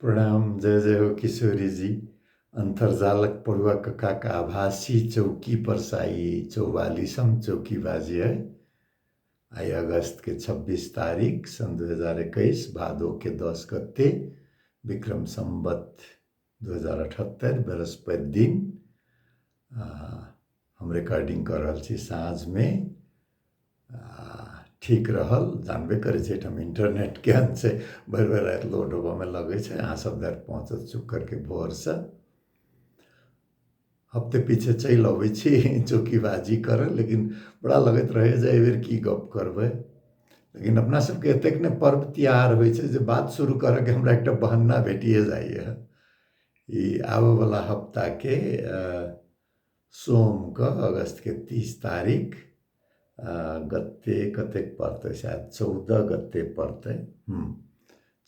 प्रणाम, जय जय हो किशोरी जी। अन्तर्जालक पढ़ुआ कक्काक आभासी चौकी पर साई 44म चौकीबाजी है। आइ अगस्त के 26 तारीख सन 2021, भादो के 10 गते, विक्रम संवत 2078, बृहस्पति दिन। हम रिकॉर्डिंग कऽ रहल छी साँझमे। ठीक रहल, जानबे करै छी एहिठाम इंटरनेट केहन छै, भरि भरि राति लोड होबऽमे लगै छै। अहाँ सब धरि पहुँचत शुक्रके भोरसँ। हफ्ते पीछे चलि अबै छी चौकीबाजी करऽ, लेकिन बड़ा लगैत रहैए जे एहिबेर की गप करबै। लेकिन अपना सबके एतेक ने पर्व तिहार होइ छै जे बात शुरू करऽके हमरा एकटा बहन्ना भेटिए जाइए। ई आबऽवला हफ्ताके सोमके अगस्तके 30 तारीख गते कतेक पड़तै, शायद 14 गते पड़तै।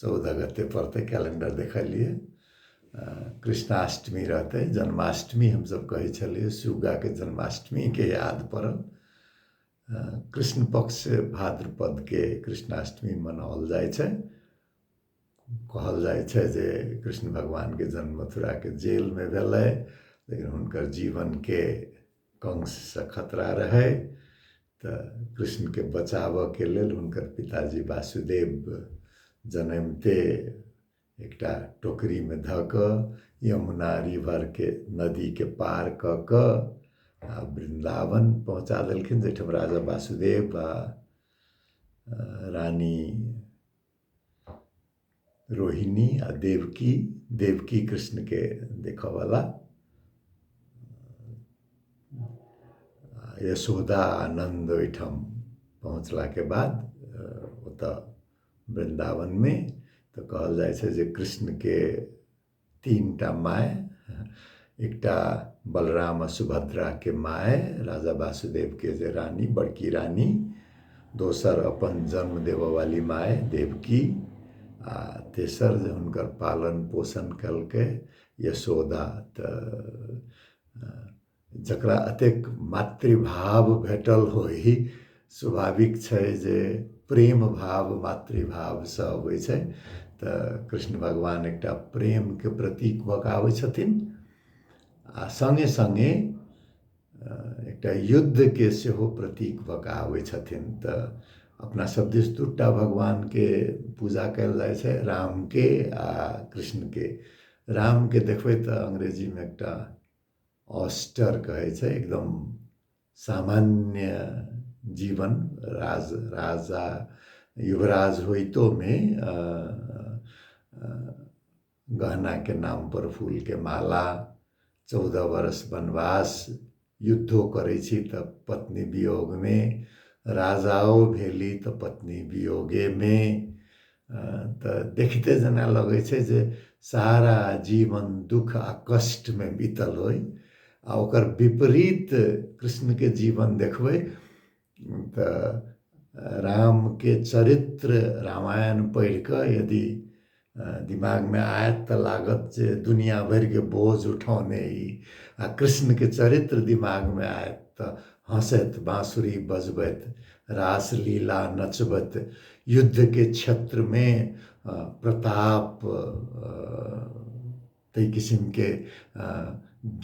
14 गते पड़तै, कैलेंडर देखलियै। कृष्णाष्टमी रहतै, जन्माष्टमी हमसब कहै छलियै, सुग्गाके जन्माष्टमीके याद पड़ल। कृष्ण पक्ष भाद्रपदके कृष्णाष्टमी मनाओल जाइ छै। कहल जाइ छै जे कृष्ण भगवानके जन्म मथुराके जेलमे भेलै, लेकिन हुनकर जीवनके कंससँ खतरा रहै, तऽ कृष्णके बचाबऽके लेल हुनकर पिताजी वासुदेव जनमिते एकटा टोकरीमे धऽ कऽ यमुना रिवरके नदीके पार कऽ कऽ आ वृन्दावन पहुँचा देलखिन, जाहिठाम राजा वासुदेव आ रानी रोहिणी आ देवकी, देवकी कृष्णके देखऽवला, यशोदा आनन्द ओहिठाम पहुँचलाके बाद ओतऽ वृन्दावनमे तऽ कहल जाइ छै जे कृष्णके 3टा माय, एकटा बलराम आ सुभद्राके माय, राजा वासुदेवके जे रानी, बड़की रानी, दोसर अपन जन्म देबऽवाली माय देवकी, आ तेसर जे हुनकर पालन पोषण केलकै यशोदा। तऽ जकरा एतेक मातृभाव भेटल होय, स्वाभाविक छै जे प्रेम भाव मातृभावसँ अबै छै। तऽ कृष्ण भगवान एकटा प्रेमके प्रतीक भऽ कऽ आबै छथिन आ सङ्गे सङ्गे एकटा युद्धके सेहो प्रतीक भऽ कऽ आबै छथिन। तऽ अपना सब दिस 2टा भगवानके पूजा कयल जाइ छै, रामके आ कृष्णके। रामके देखबै तऽ अंग्रेजीमे एकटा ऑस्टर कहै छै, एकदम सामान्य जीवन, राज राजा युवराज होइतोमे गहनाके नाम पर फूलके माला, 14 वर्ष वनवास, युद्धो करै छी तऽ पत्नी वियोगमे, राजाओ भेली तऽ पत्नी वियोगेमे। तऽ देखिते जेना लगै छै जे सारा जीवन दुःख आ कष्टमे बीतल होइ। आ ओकर विपरीत कृष्णके जीवन देखबै तऽ रामके चरित्र रामायण पढ़ि कऽ यदि दिमागमे आयत तऽ लागत जे दुनिया भरिके बोझ उठौने ई, आ कृष्णके चरित्र दिमागमे आयत तऽ हँसैत, बाँसुरी बजबैत, रासलीला नचबैत, युद्धके क्षेत्रमे प्रताप, ताहि किसिमके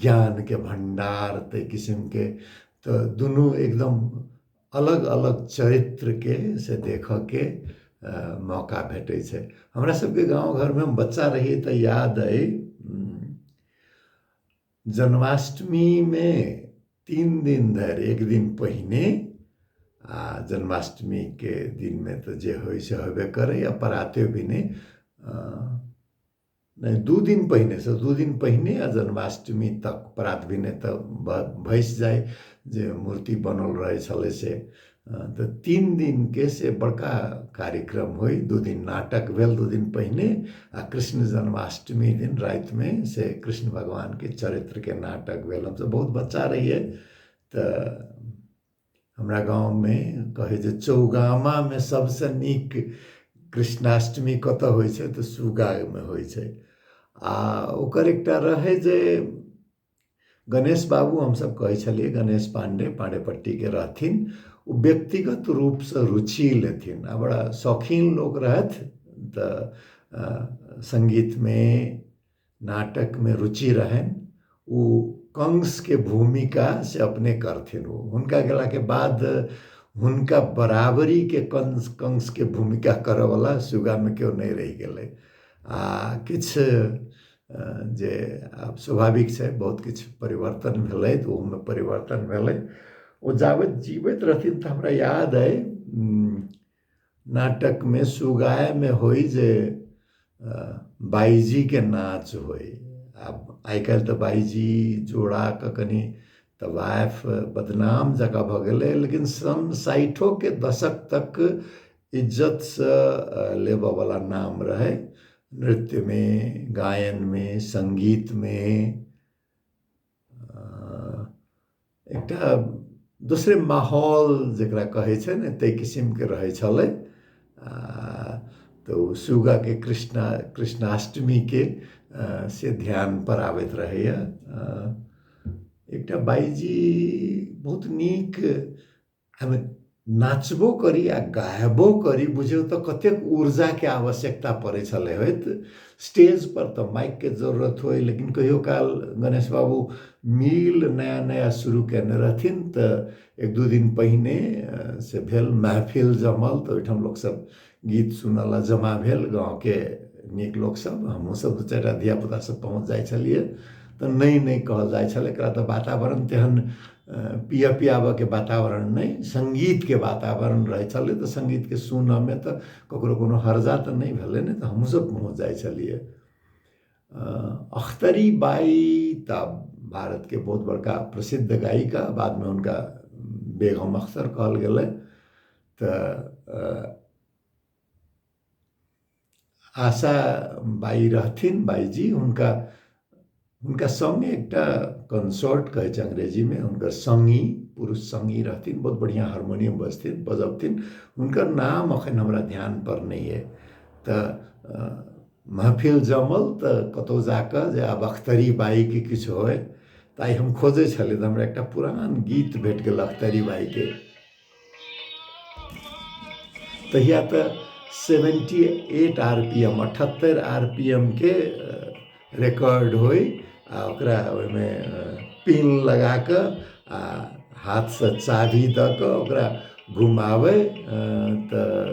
ज्ञानके भण्डार, ताहि किसिमके, तऽ दुनू एकदम अलग अलग चरित्रके से देखऽके मौका भेटै छै। हमरा सबके गाँव घरमे हम बच्चा रहियै तऽ याद अइ, जन्माष्टमीमे 3 दिन धरि, एक दिन पहिने आ जन्माष्टमीके दिनमे तऽ जे होइ से होबे करै, आ पराते भिने नहि, 2 दिन पहिनेसँ, 2 दिन पहिने आ जन्माष्टमी तक परात भिने तऽ भसि जाय जे मूर्ति बनल रहै छलै से। तऽ 3 दिनके से बड़का कार्यक्रम होइ। 2 दिन नाटक भेल 2 दिन पहिने, आ कृष्ण जन्माष्टमी दिन रातिमे से कृष्ण भगवानके चरित्रके नाटक भेल। हमसब बहुत बच्चा रहियै तऽ हमरा गाँवमे कहै जे चौगामामे सबसँ नीक कृष्णाष्टमी कतऽ होइ छै तऽ सुगामे होइ छै। आ ओकर एकटा रहै जे गणेश बाबू, हमसब कहै छलियै गणेश पांडे, पांडेपट्टीके रहथिन, ओ व्यक्तिगत रूपसँ रुचि लेथिन आ बड़ा शौकीन लोक रहथि। तऽ सङ्गीतमे नाटकमे रुचि रहनि, ओ कंसके भूमिका से अपने करथिन। ओ हुनका गेलाके बाद हुनका बराबरीके कंसके भूमिका करऽवला सुगामे केओ नहि रहि गेलै। आ किछु जे आब स्वाभाविक छै, बहुत किछु परिवर्तन भेलै, तऽ ओहूमे परिवर्तन भेलै। ओ जाबत जीबैत रहथिन तऽ हमरा याद अइ नाटकमे सुगायमे होइ जे बाइजीके नाच होइ। आब आइ काल्हि तऽ बाइजी जोड़ाके कनि तवायफ बदनाम जकाँ भऽ गेलै, लेकिन सन 60के दशक तक इज्जतसँ लेबऽवला नाम रहै नृत्यमे, गायनमे, सङ्गीतमे। एकटा दोसरे माहौल जकरा कहै छै ने, ताहि किसिमके रहै छलै। तऽ ओ सुगाके कृष्णाष्टमीके से ध्यान पर आबैत रहैए। एकटा बाइजी बहुत नीक हमे नाचबो करी आ गायबो करी, बुझियौ तऽ कतेक ऊर्जाके आवश्यकता पड़ै छलै होइत। स्टेज पर तऽ माइकके जरूरत होइ, लेकिन कहियो काल गणेश बाबू मिल नया नया शुरू कयने रहथिन, तऽ एक दू दिन पहिने से भेल महफिल जमल, तऽ ओहिठाम लोकसभ गीत सुनऽ लए जमा भेल, गाँवके नीक लोकसभ, हमहूँ सब दू चारिटा धियापुता सब पहुँच जाइ छलियै। तऽ नहि नहि कहल जाइ छलै एकरा, तऽ वातावरण तेहन पिय पियाबऽके वातावरण नहि, सङ्गीतके वातावरण रहै छलै। तऽ सङ्गीतके सुनऽमे तऽ ककरो कोनो हर्जा तऽ नहि भेलै ने, तऽ हमहूँ सब पहुँच जाइ छलियै। अख्तरी बाई तऽ भारतके बहुत बड़का प्रसिद्ध गायिका, बादमे हुनका बेगम अख्तर कहल गेलै। तऽ आशा बाई रहथिन, बाईजी, हुनका हुनका सङ्गे एकटा कंसर्ट कहै छै अंग्रेजीमे, हुनकर सङ्गी, पुरुष सङ्गी रहथिन, बहुत बढ़िआँ हारमोनियम बजथिन बजबथिन, हुनकर नाम एखन हमरा ध्यानपर नहि अइ। तऽ महफिल जमल तऽ कतहु जाकऽ जे आब अख्तरी बाईके किछु होइ, तऽ आइ हम खोजै छलियै तऽ हमरा एकटा पुरान गीत भेट गेल अख्तरी बाईके। तहिया तऽ 78 RPM, 78 RPM के रिकॉर्ड होइ, आ ओकरा ओहिमे पिन लगा कऽ आ हाथसँ चाभी दऽ कऽ ओकरा घुमाबै, तऽ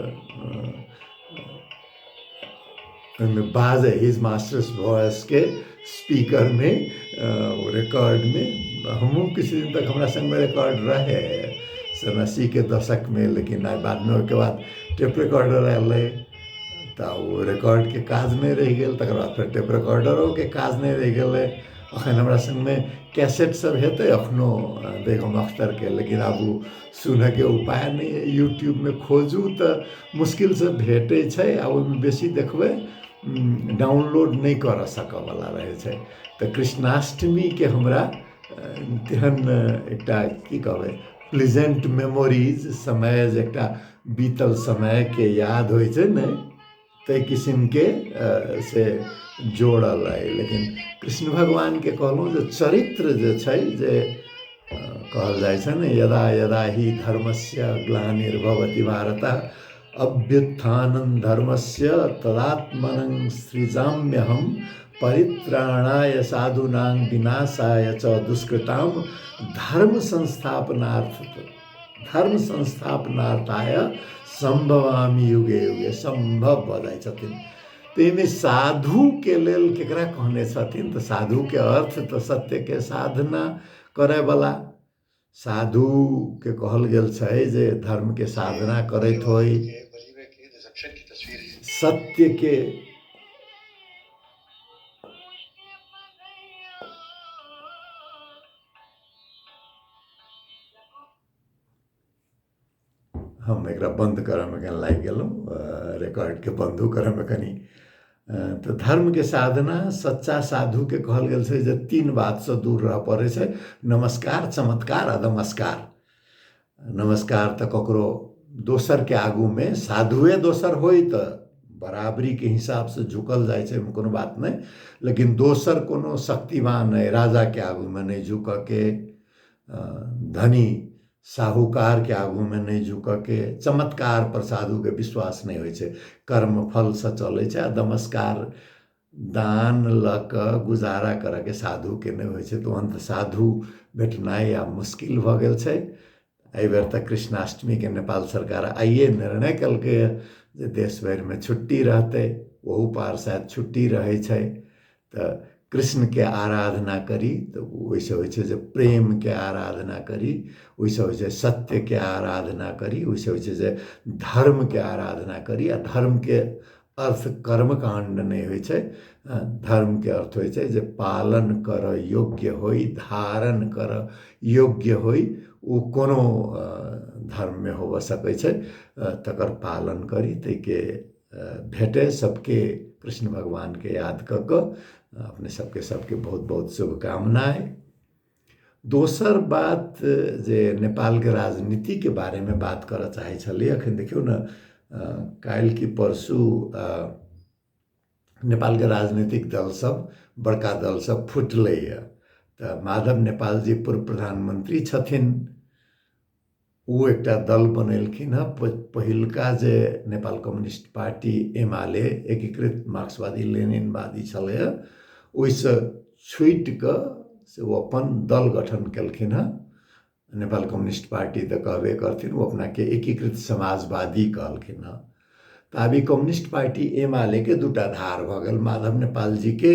ओहिमे बाजै his masters वॉइसके स्पीकरमे रिकॉर्डमे। हमहूँ किछु दिन तक हमरा सङ्गमे रिकॉर्ड रहै सन 80के दशकमे, लेकिन आइ बादमे ओहिके बाद टेप रिकॉर्डर अयलै तऽ ओ रिकॉर्डके काज नहि रहि गेल। तकर बाद फेर टेप रिकॉर्डरोके काज नहि रहि गेलै। अखन हमरा सङ्गमे कैसेट सब हेतै अखनो बेगम अख्तरके, लेकिन आब ओ सुनऽके उपाय नहि। यूट्यूबमे खोजू तऽ मुश्किलसँ भेटै छै, आ ओहिमे बेसी देखबै डाउनलोड नहि करऽ सकऽवला रहै छै। तऽ कृष्णाष्टमीके हमरा तेहन एकटा की कहबै प्लीजेंट मेमोरीज, समय जे एकटा बीतल समयके याद होइ छै ने, ताहि किसिमके से जोड़ल अइ। लेकिन कृष्ण भगवानके कहलहुँ जे चरित्र जे छै, जे कहल जाइ छै ने, यदा यदा ही धर्मस्य ग्लानिर्भवति भारत अभ्युत्थानं धर्मस्य तदात्मनं सृजाम्यहं परित्राणाय साधूनां विनाशाय च दुष्कृतां धर्म संस्थापनार्थ धर्म संस्थापनार्थाय सम्भवामि युगे युगे। सम्भव भऽ जाइ छथिन। ताहिमे साधुके लेल केकरा कहने छथिन? तऽ साधुके अर्थ तऽ सत्यके साधना करयवला साधुके कहल गेल छै, जे धर्मके साधना करैत होइ, सत्यके। हम एकरा बन्द करऽमे कनि लागि गेलहुँ, रिकॉर्डके बन्दो करऽमे कनि। तऽ धर्मके साधना सच्चा साधुके कहल गेल छै जे तीन बातसँ दूर रहऽ पड़ै छै, नमस्कार, चमत्कार आ नमस्कार। नमस्कार तऽ ककरो दोसरके आगूमे, साधुए दोसर होइ तऽ बराबरीके हिसाबसँ झुकल जाइ छै, ओहिमे कोनो बात नहि, लेकिन दोसर कोनो शक्तिवान अइ, राजाके आगूमे नहि झुकऽके, धनी साहूकारके आगूमे नहि झुकऽके, चमत्कार पर साधुके विश्वास नहि होइ छै, कर्म फलसँ चलै छै, आ दमस्कार दान लऽ कऽ गुजारा करऽके साधुके नहि होइ छै। तऽ ओहन तऽ साधु भेटनाइ आब मुश्किल भऽ गेल छै। एहिबेर तऽ कृष्णाष्टमीके नेपाल सरकार आइए निर्णय केलकैए जे देश भरिमे छुट्टी रहतै, ओहू पार शायद छुट्टी रहै छै। तऽ कृष्णके आराधना करी तऽ ओहिसँ होइ छै जे प्रेमके आराधना करी, ओहिसँ होइ छै सत्यके आराधना करी, ओहिसँ होइ छै जे धर्मके आराधना करी। आ धर्मके अर्थ कर्मकाण्ड नहि होइ छै, धर्मके अर्थ होइ छै जे पालन करऽ योग्य होइ, धारण करऽ योग्य होइ, ओ कोनो धर्ममे होबऽ सकै छै, तकर पालन करी, ताहिके भेटै सबके। कृष्ण भगवानके याद कऽ कऽ अपने सबके सबके बहुत बहुत शुभकामनाएँ। दोसर बात जे नेपालके राजनीतिके बारेमे बात करऽ चाहै छलियै, एखन देखियौ ने काल्हि कि परसू नेपालके राजनीतिक दल सब, बड़का दल सब फुटलैए। तऽ माधव नेपाल जी पूर्व प्रधानमंत्री छथिन, ओ एकटा दल बनेलखिन हँ। पहिलका जे नेपाल कम्युनिस्ट पार्टी एमाले एकीकृत मार्क्सवादी लेनिनवादी छलैए, ओहिसँ छुटि कऽ से ओ अपन दल गठन केलखिन हँ। नेपाल कम्युनिस्ट पार्टी तऽ कहबे करथिन, ओ अपनाके एकीकृत समाजवादी कहलखिन हँ। तऽ आब ई कम्युनिस्ट पार्टी एमाले के दूटा धार भऽ गेल। माधव नेपाल जी के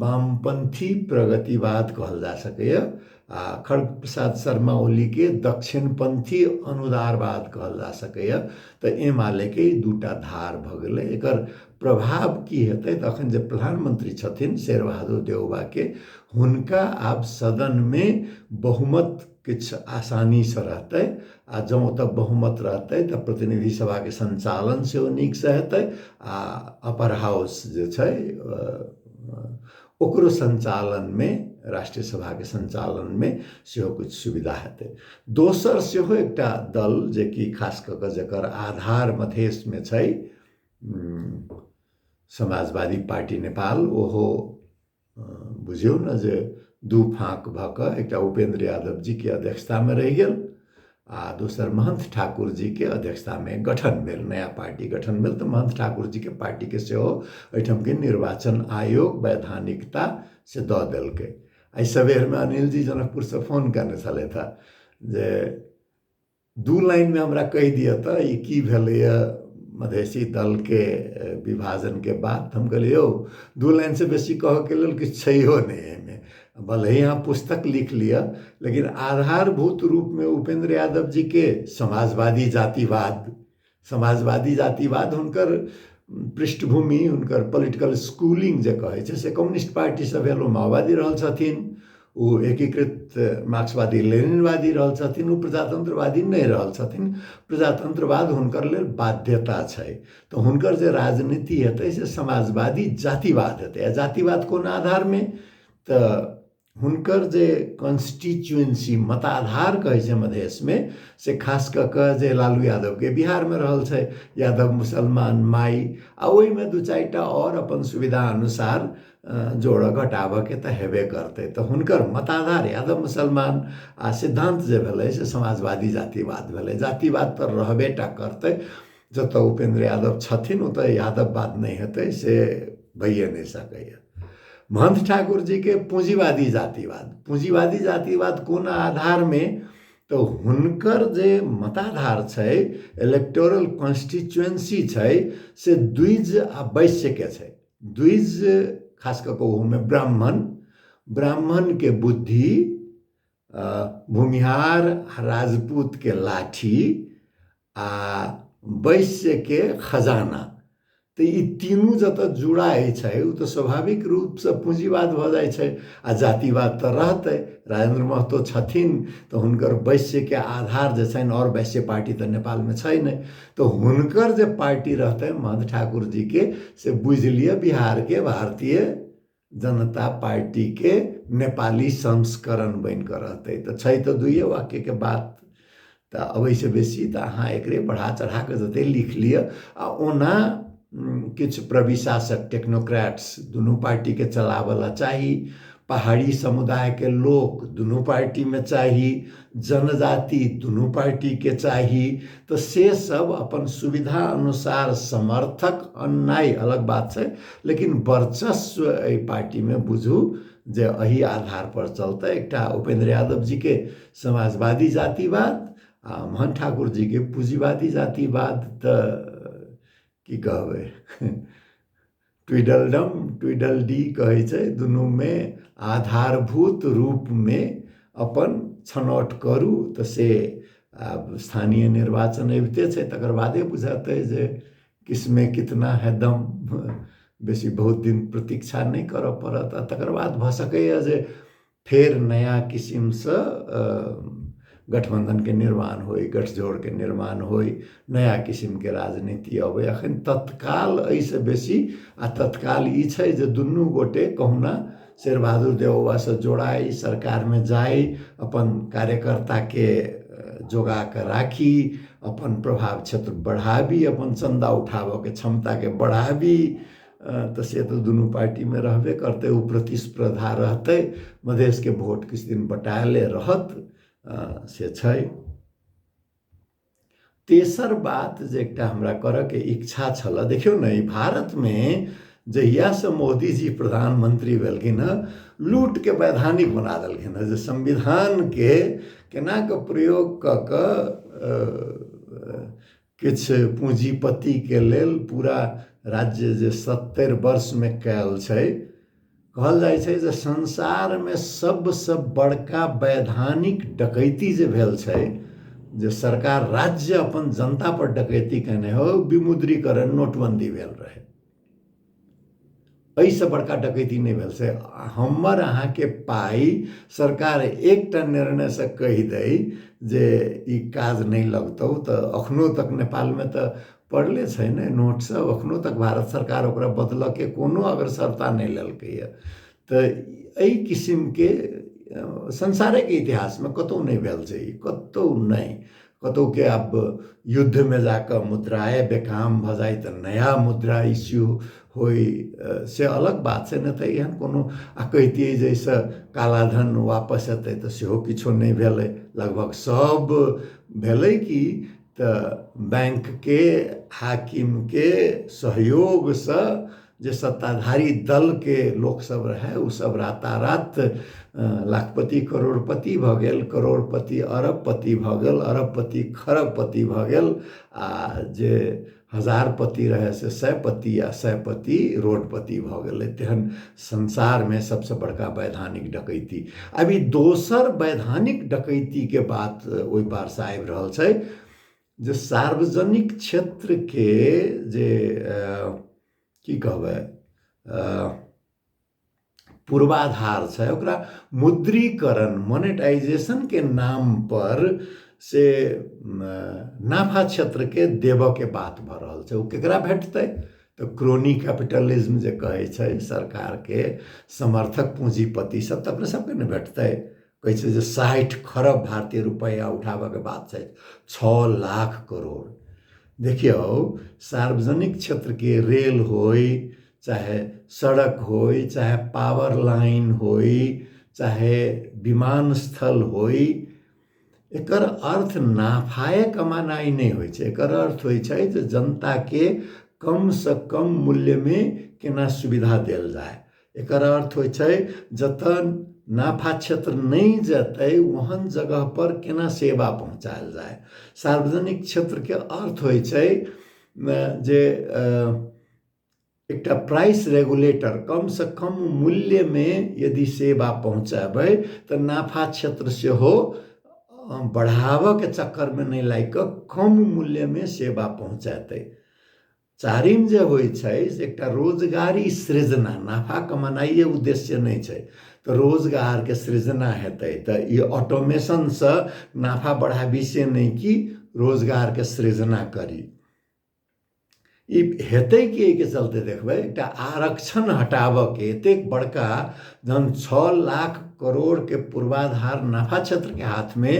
वामपंथी प्रगतिवाद कहल जा सकैए आ खड़ग प्रसाद शर्मा ओली के दक्षिणपंथी अनुदारवाद कहल जा सकैए। तऽ एमाले के ई दूटा धार भऽ गेलै। एकर प्रभाव की हेतै? तऽ अखन जे प्रधानमंत्री छथिन शेरबहादुर देउबाके, हुनका आब सदनमे बहुमत किछु आसानीसँ रहतै, आ जँ ओतऽ बहुमत रहतै तऽ प्रतिनिधि सभाके सञ्चालन सेहो नीकसँ हेतै, आ अपर हाउस जे छै ओकरो सञ्चालनमे, राष्ट्रिय सभाके सञ्चालनमे सेहो किछु सुविधा हेतै। दोसर सेहो एकटा दल जेकि खास कऽ कऽ जकर आधार मधेशमे छै, समाजवादी पार्टी नेपाल, ओहो बुझियौ ने जे दू फाँक भऽ कऽ एकटा उपेन्द्र यादव जीके अध्यक्षतामे रहि गेल आ दोसर महंत ठाकुर जीके अध्यक्षतामे गठन भेल, नया पार्टी गठन भेल। तऽ महंत ठाकुर जीके पार्टीके सेहो एहिठामके निर्वाचन आयोग वैधानिकता से दऽ देलकै। आइ सबेरमे अनिल जी जनकपुरसँ फोन कयने छलथि हेँ जे दू लाइनमे हमरा कहि दिअ तऽ ई की भेलैए मधेसी दलके विभाजनके बाद। हम कहलियै यौ दू लाइनसँ बेसी कहऽके लेल किछु छैहो नहि एहिमे, भले ही अहाँ पुस्तक लिख लिअ, लेकिन आधारभूत रूपमे उपेंद्र यादव जीके समाजवादी जातिवाद, समाजवादी जातिवाद हुनकर पृष्ठभूमि, हुनकर पॉलिटिकल स्कूलिंग जे कहै छै से कम्युनिस्ट पार्टीसँ भेल, ओ माओवादी रहल छथिन, ओ एकीकृत मार्क्सवादी लेनिनवादी रहल छथिन, ओ प्रजातन्त्रवादी नहि रहल छथिन। प्रजातन्त्रवाद हुनकर लेल बाध्यता छै। तऽ हुनकर जे राजनीति हेतै से समाजवादी जातिवाद हेतै। आ जातिवाद कोन आधारमे? तऽ हुनकर जे कॉन्स्टिट्युएंसी मताधार कहै छै मधेशमे, से खास कऽ कऽ जे लालू यादवके बिहारमे रहल छै, यादव मुसलमान माई, आ ओहिमे दू चारिटा आओर अपन सुविधा अनुसार जोड़ऽ घटाबऽके तऽ हेबे करतै। तऽ हुनकर मताधार यादव मुसलमान आ सिद्धान्त जे भेलै से समाजवादी जातिवाद भेलै। जातिवाद तऽ रहबे टा करतै, जतऽ उपेन्द्र यादव छथिन ओतऽ यादववाद नहि हेतै से भइए नहि सकैए। महंत ठाकुर जीके पूँजीवादी जातिवाद, पूँजीवादी जातिवाद कोन आधारमे? तऽ हुनकर जे मताधार छै, इलेक्टोरल कॉन्स्टिट्युएंसी छै, से द्विज आ वैश्यके छै। द्विज खास कऽ कऽ ओहोमे ब्राह्मण, ब्राह्मणके बुद्धि, भूमिहार राजपूतके लाठी आ वैश्यके खजाना। तऽ ई तीनू जतऽ जुड़ाइ छै ओ तऽ स्वाभाविक रूपसँ पूँजीवाद भऽ जाइ छै आ जातिवाद तऽ रहतै। राजेन्द्र महतो छथिन तऽ हुनकर वैश्यके आधार जे छनि, आओर वैश्य पार्टी तऽ नेपालमे छै नहि, तऽ हुनकर जे पार्टी रहतै महंत ठाकुर जीके, से बुझि लिअ बिहारके भारतीय जनता पार्टीके नेपाली संस्करण बनि कऽ रहतै। तऽ छै तऽ दुइए वाक्यके बात, तऽ अबैसँ बेसी तऽ अहाँ एकरे बढ़ा चढ़ा कऽ जते लिख लिअ। आ ओना किछु प्रविशासक टेक्नोक्रेट्स दुनू पार्टीके चलाबऽ ला चाही। पहाड़ी समुदायके लोक दुनू पार्टीमे चाही, जनजाति दुनू पार्टीके चाही। तऽ से सब अपन सुविधा अनुसार समर्थक अननाइ अलग बात छै, लेकिन वर्चस्व एहि पार्टीमे बुझू जे एहि आधार पर चलतै। एकटा उपेंद्र यादव जीके समाजवादी जातिवाद आ मोहन ठाकुर जीके पूँजीवादी जातिवाद, तऽ की कहबै, ट्विडलडम ट्विडल डी कहै छै। दुनूमे आधारभूत रूपमे अपन छनौट करू तऽ से आब स्थानीय निर्वाचन अबिते छै, तकर बादे बुझेतै जे किसमे कितना है दम। बेसी बहुत दिन प्रतीक्षा नहि करऽ पड़त, आ तकर बाद भऽ सकैए जे फेर नया किसिमसँ गठबन्धनके निर्माण होइ, गठजोड़के निर्माण होइ, नया किसिमके राजनीति अबै। अखन तत्काल एहिसँ बेसी आ तत्काल ई छै जे दुनू गोटे कहुना शेरबहादुर देउवासँ जोड़ाइ, सरकारमे जाइ, अपन कार्यकर्ताके जोगा कऽ राखी, अपन प्रभाव क्षेत्र बढ़ाबी, अपन चन्दा उठाबऽके क्षमताके बढ़ाबी। तऽ से तऽ दुनू पार्टीमे रहबे करतै, ओ प्रतिस्पर्धा रहतै। मधेशके वोट किछु दिन बटायले रहत, से छै। तेसर बात जे एकटा हमरा करऽके इच्छा छल, देखियौ ने, ई भारतमे जहियासँ मोदीजी प्रधानमंत्री भेलखिन हँ, लूटके वैधानिक बना देलखिन हँ, जे संविधानके केना कऽ प्रयोग कऽ कऽ किछु पूँजीपतिके लेल पूरा राज्य जे 70 वर्षमे कयल छै। कहल जाइ छै जे संसारमे सबसँ बड़का वैधानिक डकैती जे भेल छै, जे सरकार राज्य अपन जनता पर डकैती केने हो, विमुद्रीकरण नोटबन्दी भेल रहै। एहिसँ बड़का डकैती नहि भेल छै। हमर अहाँके पाइ सरकार एकटा निर्णयसँ कहि दै जे ई काज नहि लगतौ, तऽ अखनो तक नेपालमे तऽ पड़ले छै ने नोट सब, अखनो तक भारत सरकार ओकरा बदलऽके कोनो अग्रसरता नहि लेलकैए। तऽ एहि किसिमके संसारेके इतिहासमे कतहु नहि भेल छै, ई कतहु नहि। कतहुके आब युद्धमे जाकऽ मुद्राए बेकाम भऽ जाइ तऽ नया मुद्रा इश्यू होइ, से अलग बात छै, नहि तऽ एहन कोनो आ कहितियै जाहिसँ काला धन वापस एतै, तऽ सेहो किछो नहि भेलै। लगभग सब भेलै कि तऽ बैंकके हाकिमके सहयोगसँ जे सत्ताधारी दलके लोकसभ रहै, ओसभ रातारात लाखपति करोड़पति भऽ गेल, करोड़पति अरबपति भऽ गेल, अरबपति खरबपति भऽ गेल, आ जे हजारपति रहै से सयपति, आ सयपति रोडपति भऽ गेलै। तेहन संसारमे सबसँ बड़का वैधानिक डकैती। अभी दोसर वैधानिक डकैतीके बात ओहि पारसँ आबि रहल छै जे सार्वजनिक क्षेत्रके जे की कहबै पूर्वाधार छै, ओकरा मुद्रीकरण मोनेटाइजेशनके नाम पर से नाफा क्षेत्रके देबऽके बात भऽ रहल छै। ओ केकरा भेटतै? तऽ क्रोनी कैपिटलिज्म जे कहै छै, सरकारके समर्थक पूँजीपति सब, तऽ अपने सबके ने भेटतै। कहै छै जे 60 खरब भारतीय रुपैआ उठाबऽके बात छै, 6 लाख करोड़। देखियौ, सार्वजनिक क्षेत्रके रेल होइ, चाहे सड़क होइ, चाहे पावर लाइन होइ, चाहे विमानस्थल होइ, एकर अर्थ नाफाए कमानाइ नहि होइ छै। एकर अर्थ होइ छै जे जनताके कमसँ कम मूल्यमे केना सुविधा देल जाय। एकर अर्थ होइ छै जतऽ नाफा क्षेत्र नहि जेतै ओहन जगह पर केना सेवा पहुँचायल जाय। सार्वजनिक क्षेत्रके अर्थ होइ छै जे एकटा प्राइस रेगुलेटर, कमसँ कम मूल्यमे यदि सेवा पहुँचेबै तऽ नाफा क्षेत्र सेहो बढ़ाबऽके चक्करमे नहि लागि कऽ कम मूल्यमे सेवा पहुँचेतै। चारिम जे होइ छै से एकटा रोजगारी सृजना, नाफा कमेनाइए उद्देश्य नहि छै, तऽ रोजगारके सृजना हेतै। तऽ ई ऑटोमेशनसँ नाफा बढ़ाबी से नहि कि रोजगारके सृजना करी। ई हेतै कि एहिके चलते देखबै एकटा आरक्षण हटाबऽके एतेक बड़का जहन 6 लाख करोड़के पूर्वाधार नाफा क्षेत्रके हाथमे,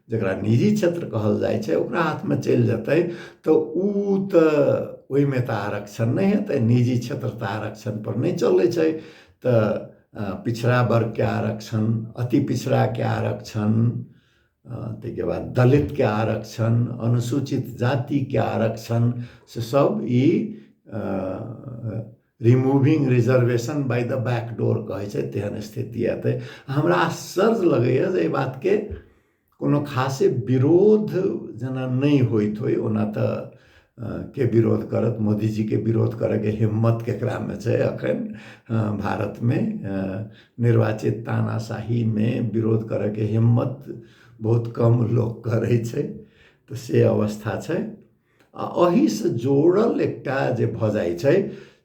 जकरा निजी क्षेत्र कहल जाइ छै, ओकरा हाथमे चलि जेतै, तऽ ओ तऽ ओहिमे तऽ आरक्षण नहि हेतै। निजी क्षेत्र तऽ आरक्षण पर नहि चलै छै। तऽ पिछड़ा वर्गके आरक्षण, अति पिछड़ाके आरक्षण, ताहिके बाद दलितके आरक्षण, अनुसूचित जातिके आरक्षण, से सब ई removing reservation by the back door कहै छै, तेहन स्थिति एतै। हमरा आश्चर्य लगैए जे एहि बातके कोनो खासे विरोध जेना नहि होइत होइ। ओना तऽ के विरोध करत, मोदीजीके विरोध करैके हिम्मत केकरामे छै अखन भारतमे? निर्वाचित तानाशाहीमे विरोध करैके हिम्मत बहुत कम लोक करै छै, तऽ से अवस्था छै। आ एहिसँ जोड़ल एकटा जे भऽ जाइ छै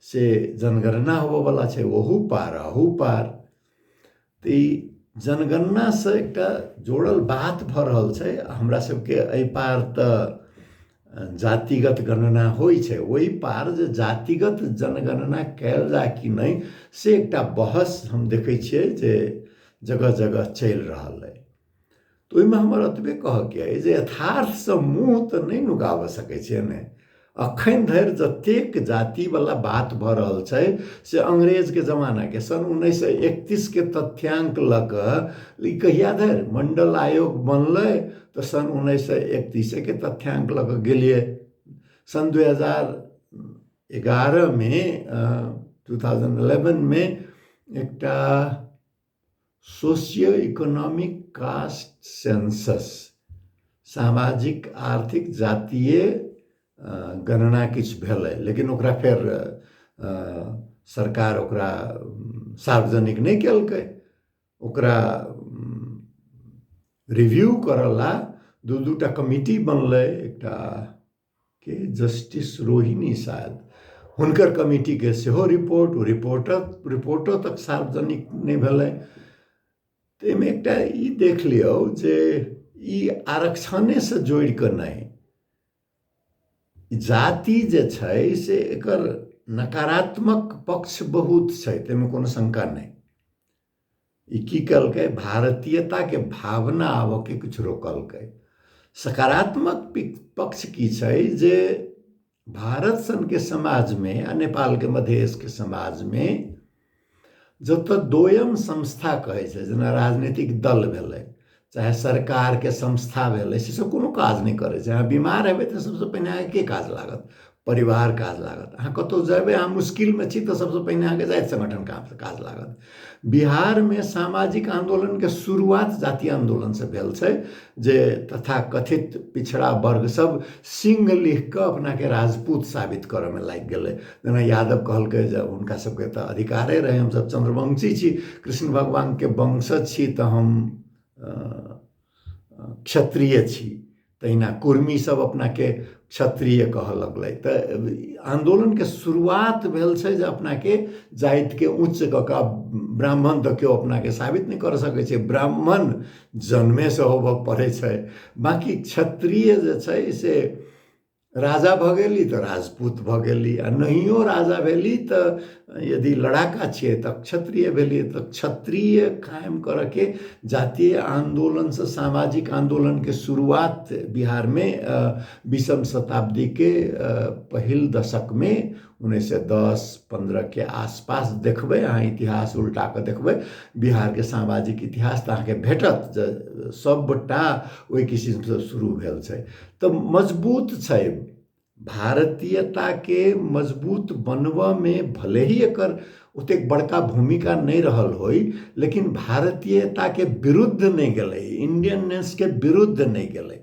से जनगणना होबऽवला छै, ओहू पार अहू पार। तऽ ई जनगणनासँ एकटा जोड़ल बात भऽ रहल छै। हमरा सबके एहि पार तऽ जातिगत गणना होइ छै, ओहि पार जे जातिगत जनगणना कयल जाय कि नहि से एकटा बहस हम देखै छियै जे जगह जगह चलि रहल अइ। तऽ ओहिमे हमर एतबे कहऽके अइ जे यथार्थसँ मुँह तऽ नहि नुकाबऽ सकै छियै ने। अखन धरि जतेक जातिवला बात भऽ रहल छै से अंग्रेजके जमानाके सन 1931के तथ्यांक लऽ कऽ ई कहिया धरि मण्डल आयोग बनलै तऽ सन 1931के तथ्यांक लऽ कऽ गेलियै। सन 2011मे, 2011मे एकटा सोशियो इकोनॉमिक कास्ट सेंसस, सामाजिक आर्थिक जातीय गणना किछु भेलै, लेकिन ओकरा फेर सरकार ओकरा सार्वजनिक नहि केलकै। ओकरा रिव्यू करऽ ला दू दूटा कमिटी बनलै, एकटा के जस्टिस रोहिणी शायद हुनकर कमिटीके सेहो रिपोर्ट, ओ रिपोर्टो तक सार्वजनिक नहि भेलै। तऽ एहिमे एकटा ई देख लियौ जे ई आरक्षणेसँ जोड़ि कऽ नहि, जाति जे छै से एकर नकारात्मक पक्ष बहुत छै, ताहिमे कोनो शङ्का नहि। ई की केलकै, भारतीयताके भावना आबऽके किछु रोकलकै। सकारात्मक पक्ष की छै जे भारत सनके समाजमे आ नेपालके मधेशके समाजमे जतऽ दोयम संस्था कहै छै, जेना राजनीतिक दल भेलै चाहे सरकारके संस्था भेलै, से सब कोनो काज नहि करै छै। अहाँ बीमार हेबै तऽ सबसँ पहिने अहाँके के काज लागत? परिवार काज लागत। अहाँ कतहु जेबै, अहाँ मुश्किलमे छी तऽ सबसँ पहिने अहाँके जाति संगठन काज लागत। बिहारमे सामाजिक आन्दोलनके शुरुआत जातीय आन्दोलनसँ भेल छै, जे तथा कथित पिछड़ा वर्ग सब सिंह लिख कऽ अपनाके राजपूत साबित करऽमे लागि गेलै। जेना यादव कहलकै जे हुनका सबके तऽ अधिकारे रहै, हमसब चंद्रवंशी छी, कृष्ण भगवानके वंशज छी, तऽ हम क्षत्रिय छी। तहिना कुर्मी सब अपनाके क्षत्रिय कहऽ लगलै। तऽ आन्दोलनके शुरुआत भेल छै जे अपनाके जातिके उच्च कऽ कऽ, ब्राह्मण तऽ केओ अपनाके साबित नहि कर सकै छै, ब्राह्मण जन्मेसँ होबऽ पड़ै छै। बाँकी क्षत्रिय जे छै से राजा भऽ गेली तऽ राजपूत भऽ गेली, आ नहियो राजा भेली तऽ यदि लड़ाका छियै तऽ क्षत्रिय भेली। तऽ क्षत्रिय कायम करऽके जातीय आन्दोलनसँ सामाजिक आन्दोलनके शुरुआत बिहारमे 20म शताब्दीके पहिल दशकमे 1910-15 के आसपास देखबै। अहाँ इतिहास उल्टा कऽ देखबै बिहारके सामाजिक इतिहास तऽ अहाँके भेटत जे सबटा ओहि किसिमसँ शुरू भेल छै। तऽ मजबूत छै भारतीयताके मजबूत बनबऽमे, भले ही एकर ओतेक बड़का भूमिका नहि रहल होइ, लेकिन भारतीयताके विरुद्ध नहि गेलै, इंडियननेसके विरुद्ध नहि गेलै।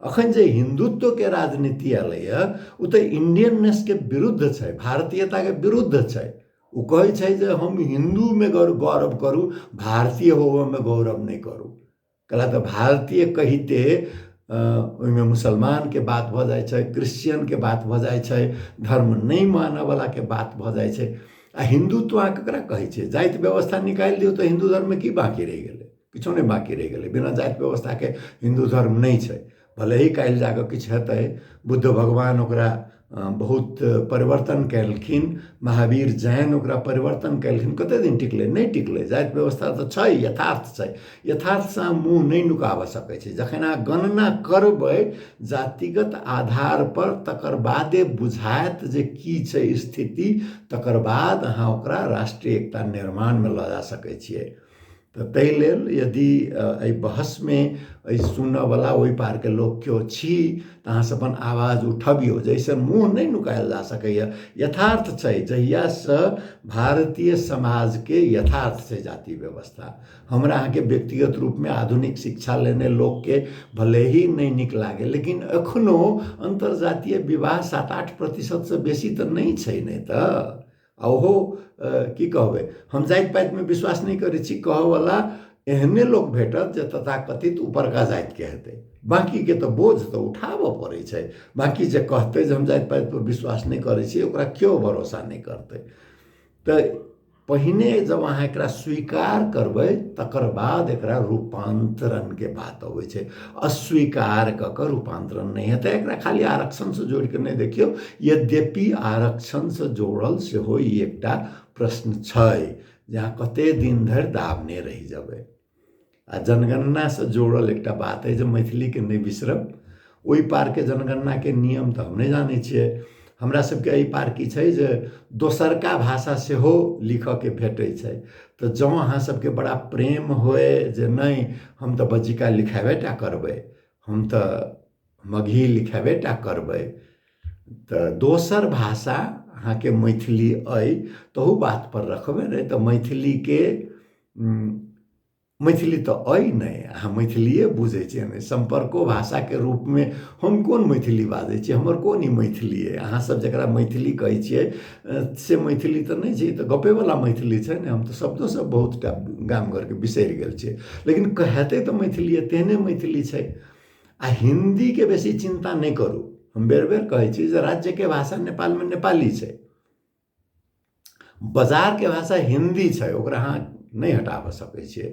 अखन जे हिन्दुत्वके राजनीति एलैए ओ तऽ इंडियननेसके विरुद्ध छै, भारतीयताके विरुद्ध छै। ओ कहै छै जे हम हिन्दूमे गौरव करू, भारतीय होबऽमे गौरव नहि करू। कहला तऽ भारतीय कहिते ओहिमे मुसलमानके बात भऽ जाइ छै, क्रिश्चियनके बात भऽ जाइ छै, धर्म नहि मानऽवलाके बात भऽ जाइ छै। आ हिन्दुत्व अहाँ ककरा कहै छियै? जाति व्यवस्था निकालि दियौ तऽ हिन्दू धर्ममे की बाँकी रहि गेलै? किछो नहि बाँकी रहि गेलै। बिना जाति व्यवस्थाके हिन्दू धर्म नहि छै। भले ही काल्हि जाकऽ किछु हेतै, बुद्ध भगवान ओकरा बहुत परिवर्तन केलखिन, महावीर जैन ओकरा परिवर्तन केलखिन। कते दिन टिकलै? नहि टिकलै। जाति व्यवस्था तऽ छै, यथार्थ छै, यथार्थसँ अहाँ मुँह नहि नुकाबऽ सकै छी। जखन अहाँ गणना करबै जातिगत आधारपर तकर बादे बुझायत जे की छै स्थिति, तकर बाद अहाँ ओकरा राष्ट्रीय एकता निर्माणमे लऽ जा सकै छियै। तऽ ताहि लेल यदि एहि बहसमे एहि सुनऽवला ओहि पारके लोक केओ छी तऽ अहाँसभ अपन आवाज उठबियौ, जाहिसँ मुँह नहि नुकायल जा सकैए। यथार्थ छै, जहियासँ भारतीय समाजके यथार्थ छै जाति व्यवस्था। हमरा अहाँके व्यक्तिगत रूपमे आधुनिक शिक्षा लेने लोकके भले ही नहि नीक लागे, लेकिन एखनो अन्तर्जातीय विवाह 7-8% बेसी तऽ नहि छै। नहि तऽ आ ओहो की कहबै, हम जाति पातिमे विश्वास नहि करै छी कहऽवला एहने लोक भेटत जे तथाकथित उपरका जातिके हेतै, बाँकीके तऽ बोझ तऽ उठाबऽ पड़ै छै। बाँकी जे कहतै जे हम जाति पातिपर विश्वास नहि करै छी, ओकरा केओ भरोसा नहि करतै। तऽ पहिने जब अहाँ एकरा स्वीकार करबै तकर बाद एकरा रूपान्तरणके बात अबै छै। अस्वीकार कऽ कऽ रूपान्तरण नहि हेतै। एकरा खाली आरक्षणसँ जोड़ि कऽ नहि देखियौ, यद्यपि आरक्षणसँ जोड़ल सेहो ई एकटा प्रश्न छै जे अहाँ कते दिन धरि दाबने रहि जेबै। आ जनगणनासँ जोड़ल एकटा बात अइ जे मैथिलीके नहि बिसरब। ओहि पारके जनगणनाके नियम तऽ हम नहि जानै छियै। हमरा सबके एहि पार की छै जे दोसरका भाषा सेहो लिखऽके भेटै छै। तऽ जँ अहाँ सबके बड़ा प्रेम होए जे नहि हम तऽ बज्जिका लिखेबे टा करबै, हम तऽ मगही लिखेबे टा करबै, तऽ दोसर भाषा अहाँके मैथिली अइ तहू बातपर रखबै, नहि तऽ मैथिलीके मैथिली तऽ अइ नहि, अहाँ मैथिलिए बुझै छियै नहि। सम्पर्को भाषाके रूपमे हम कोन मैथिली बाजै छी, हमर कोन ई मैथिली अइ? अहाँसभ जकरा मैथिली कहै छियै से मैथिली तऽ नहि छै, ई तऽ गपेवला मैथिली छै ने। हम तऽ शब्दो सब बहुत टा गाम घरके बिसरि गेल छियै, लेकिन हेतै तऽ मैथिलिए, तेहने मैथिली छै। आ हिन्दीके बेसी चिन्ता नहि करू। हम बेर बेर कहै छी जे राज्यके भाषा नेपालमे नेपाली छै, बाजारके भाषा हिन्दी छै, ओकरा अहाँ नहि हटाबऽ सकै छियै।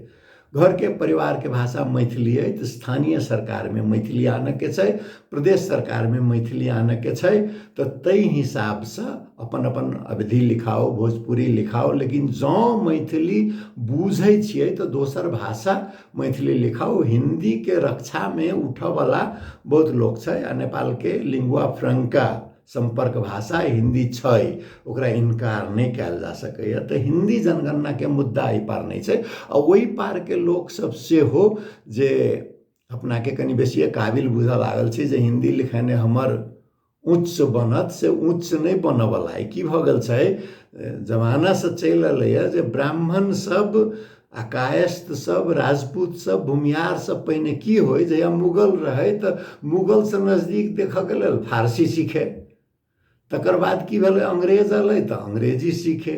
घरके परिवारके भाषा मैथिली अइ तऽ स्थानीय सरकारमे मैथिली आनऽके छै, प्रदेश सरकारमे मैथिली आनऽके छै। तऽ ताहि हिसाबसँ अपन अपन अवधि लिखाउ, भोजपुरी लिखाउ, लेकिन जँ मैथिली बुझै छियै तऽ दोसर भाषा मैथिली लिखाउ। हिन्दीके रक्षामे उठऽवला बहुत लोक छै आ नेपालके लिंगुआ फ्रंका सम्पर्क भाषा हिन्दी छै, ओकरा इनकार नहि कयल जा सकैए। तऽ हिन्दी जनगणनाके मुद्दा एहि पार नहि छै। आ ओहि पारके लोकसभ सेहो जे अपनाके कनि बेसिए काबिल बुझऽ लागल छै जे हिन्दी लिखेने हमर उच्च बनत, से उच्च नहि बनऽवला अइ। की भऽ गेल छै, जमानासँ चलि एलैए जे ब्राह्मण सब आ कायस्थ सब, राजपूत सब, भूमिहार सब पहिने की होइ, जहिया मुगल रहै तऽ मुगलसँ नजदीक देखऽके लेल फारसी सीखे, तकर बाद की भेलै अंग्रेज एलै तऽ अंग्रेजी सीखे।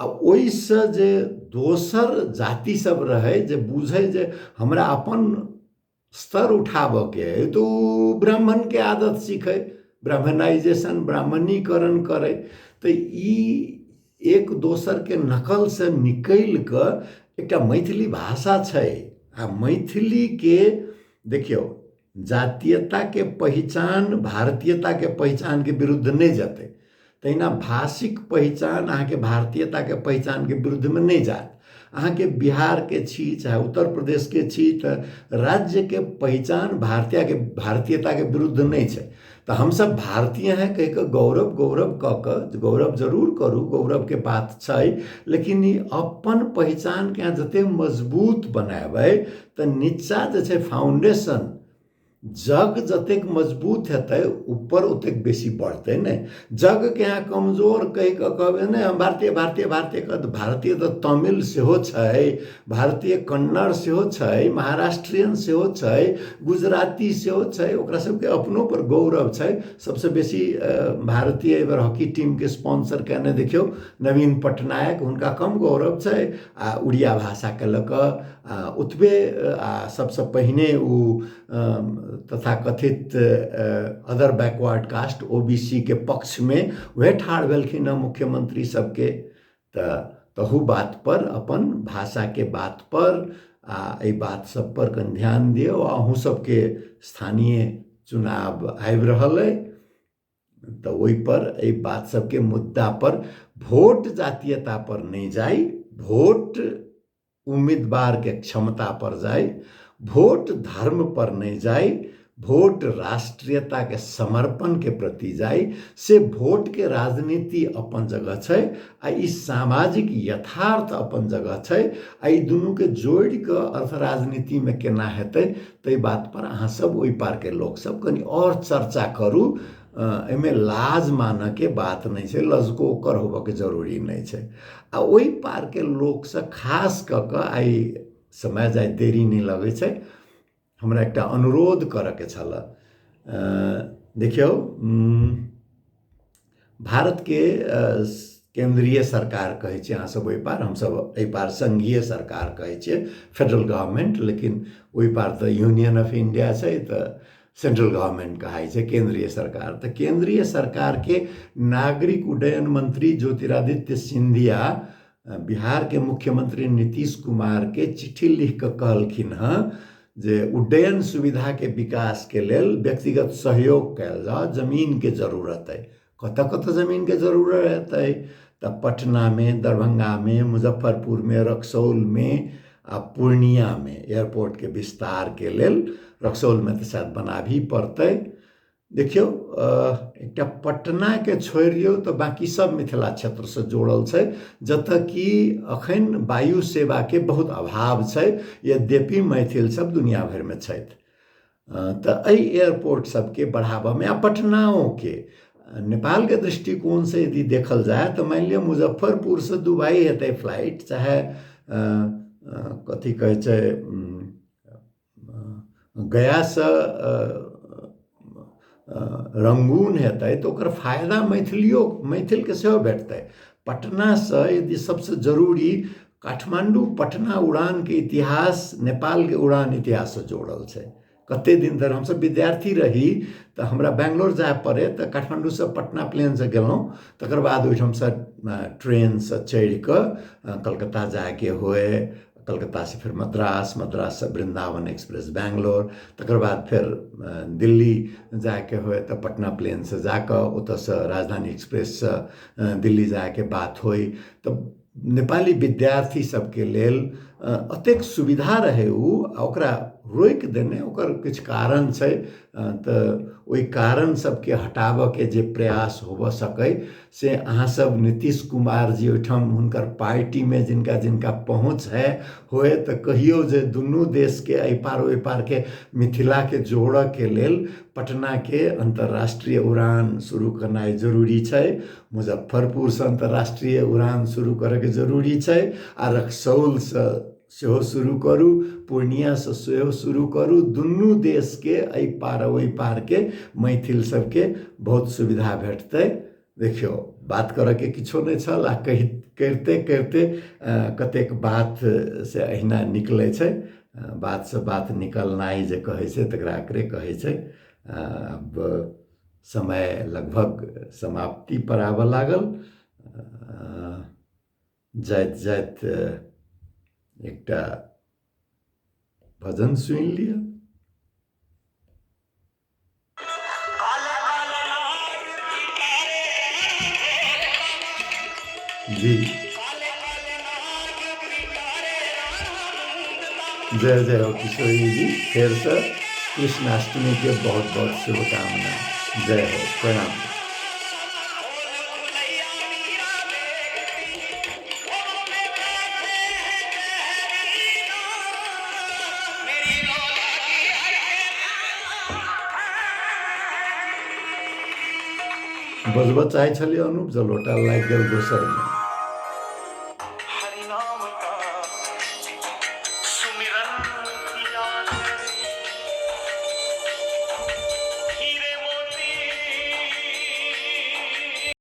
आ ओहिसँ जे दोसर जाति सब रहै जे बुझै जे हमरा अपन स्तर उठाबऽके अइ तऽ ओ ब्राह्मणके आदत सीखै, ब्राह्मणाइजेशन ब्राह्मणीकरण करै। तऽ ई एक दोसरके नकलसँ निकलि कऽ एकटा मैथिली भाषा छै। आ मैथिलीके देखियौ, जातीयताके पहिचान भारतीयताके पहिचानके विरुद्ध नहि जेतै, तहिना भाषिक पहिचान अहाँके भारतीयताके पहिचानके विरुद्धमे नहि जायत। अहाँके बिहारके छी चाहे उत्तर प्रदेशके छी तऽ राज्यके पहिचान भारतीयके भारतीयताके विरुद्ध नहि छै। तऽ हमसभ भारतीय हैं कहि कऽ गौरव गौरव कऽ कऽ गौरव जरूर करू, गौरवके बात छै, लेकिन ई अपन पहिचानके अहाँ जतेक मजबूत बनेबै तऽ नीचा जे छै फाउंडेशन जग जतेक मजबूत हेतै ऊपर ओतेक बेसी बढ़तै ने। जगके अहाँ कमजोर कहि कऽ कहबै नहि हम भारतीय भारतीय भारतीय कहत, भारतीय तऽ तमिल सेहो छै, भारतीय कन्नड़ सेहो छै, महाराष्ट्रियन सेहो छै, गुजराती सेहो छै, ओकरा सबके अपनो पर गौरव छै। सबसँ बेसी भारतीय एहिबेर हॉकी टीमके स्पॉन्सर कयने देखियौ नवीन पटनायक, हुनका कम गौरव छै आ उड़िया भाषाके लऽ कऽ आ ओतबे आ सबसँ पहिने ओ तथाकथित other backward caste O B C के पक्षमे वएह ठाढ़ भेलखिन हँ मुख्यमंत्री सबके। तऽ तहू बातपर अपन भाषाके बातपर आ एहि बात सबपर कनि ध्यान दियौ। अहूँ सबके स्थानीय चुनाव आबि रहल अइ, तऽ ओहिपर एहि बात सबके मुद्दापर भोट जातीयतापर नहि जाइ, भोट उम्मीदवारके क्षमतापर जाइ, भोट धर्मपर नहि जाइ, भोट राष्ट्रीयताके समर्पणके प्रति जाइ। से भोटके राजनीति अपन जगह छै आ ई सामाजिक यथार्थ अपन जगह छै, आ ई दुनूके जोड़ि कऽ अर्थ राजनीतिमे केना हेतै ताहि बातपर अहाँ सब ओहि पारके लोकसब कनि आओर चर्चा करू। एहिमे लाज मानऽके बात नहि छै, लजकोकर होबऽके जरूरी नहि छै। आ ओहि पारके लोकसँ खास कऽ कऽ आइ समय जाइत देरी नहि लगै छै, हमरा एकटा अनुरोध करऽके छल। देखियौ, भारतके केंद्रीय सरकार कहै छियै अहाँ सब ओहि पार, हमसब एहि पार संघीय सरकार कहै छियै, फेडरल गवर्नमेंट, लेकिन ओहि पार तऽ यूनियन ऑफ इंडिया छै तऽ सेंट्रल गवर्नमेंट कहाइ छै, केंद्रीय सरकार। तऽ केंद्रीय सरकारके नागरिक उड्डयन मंत्री ज्योतिरादित्य सिंधिया बिहार के मुख्यमंत्री नीतीश कुमार के चिट्ठी लिख कऽ कहलखिन हँ जे उड्डयन सुविधा के विकास के लेल व्यक्तिगत सहयोग कयल जाउ, जमीन के जरूरत है। कतऽ कतऽ जमीन के जरूरत है? तऽ पटना में, दरभंगा में, मुजफ्फरपुर में, रक्सौल में आ पूर्णिया में एयरपोर्ट के विस्तार के लेल। रक्सौल में तऽ शायद बनाबही पड़तै। देखियौ, एकटा पटना के छोड़ि दियौ तऽ बाँकी सब मिथिला क्षेत्रसँ जोड़ल छै, जतऽ कि अखन वायु सेवाके बहुत अभाव छै, यद्यपि मैथिल सब दुनिया भरिमे छथि। तऽ एहि एयरपोर्ट सबके बढ़ाबऽमे आ पटनाओके नेपालके दृष्टिकोणसँ यदि देखल जाय तऽ मानि लिअ मुजफ्फरपुरसँ दुबई हेतै फ्लाइट, चाहे कथी कहै छै गयासँ रंगून हेतै, तऽ ओकर फायदा मैथिलियो मैथिलके सेहो भेटतै। पटनासँ यदि सबसँ जरूरी काठमाण्डू पटना उड़ानके इतिहास नेपालके उड़ान इतिहाससँ जोड़ल छै। कते दिन धरि हमसब विद्यार्थी रही तऽ हमरा बैंगलोर जाय पड़े तऽ काठमाण्डूसँ पटना प्लेनसँ गेलहुँ, तकर बाद ओहिठामसँ ट्रेनसँ चढ़ि कऽ कलकत्ता जायके होए, कलकत्तासँ फेर मद्रास, मद्राससँ वृन्दावन एक्सप्रेस बैंगलोर, तकर बाद फेर दिल्ली जायके होए तऽ पटना प्लेनसँ जाकऽ ओतऽसँ राजधानी एक्सप्रेससँ दिल्ली जायके बात होइ। तऽ नेपाली विद्यार्थी सबके लेल अतेक सुविधा रहै उ, आ ओकरा रोकि देने ओकर किछु कारण छै, तऽ ओहि कारण सबके हटाबऽके जे प्रयास होबऽ सकै से अहाँ सब नीतीश कुमार जी ओहिठाम हुनकर पार्टीमे जिनका जिनका पहुँच है होए तऽ कहियौ जे दुनू देशके एहि पार ओहि पारके मिथिलाके जोड़ऽके लेल पटनाके अन्तर्राष्ट्रीय उड़ान शुरू करनाइ जरूरी छै, मुजफ्फरपुरसँ अन्तर्राष्ट्रीय उड़ान शुरू करैके जरूरी छै, आ रक्सौलसँ सेहो शुरू करू, पूर्णियासँ सेहो शुरू करू। दुनू देशके एहि पार ओहि पारके मैथिल सबके बहुत सुविधा भेटतै। देखियौ, बात करऽके किछो नहि छल आ कहि करिते करिते कतेक बात से अहिना निकलै छै, बातसँ बात निकलनाइ जे कहै छै तकरा एकरे कहै छै। आब समय लगभग समाप्ति पर आबऽ लागल। जाइत जाइत एकटा भजन सुनि लिअ। जी जय जय हो किशोरी जी, फिर से कृष्णाष्टमी के बहुत बहुत शुभकामना। जय हो, प्रणाम। बजबऽ चाहै छलियै अनुप, जलोटा लागि गेल दोसरमे।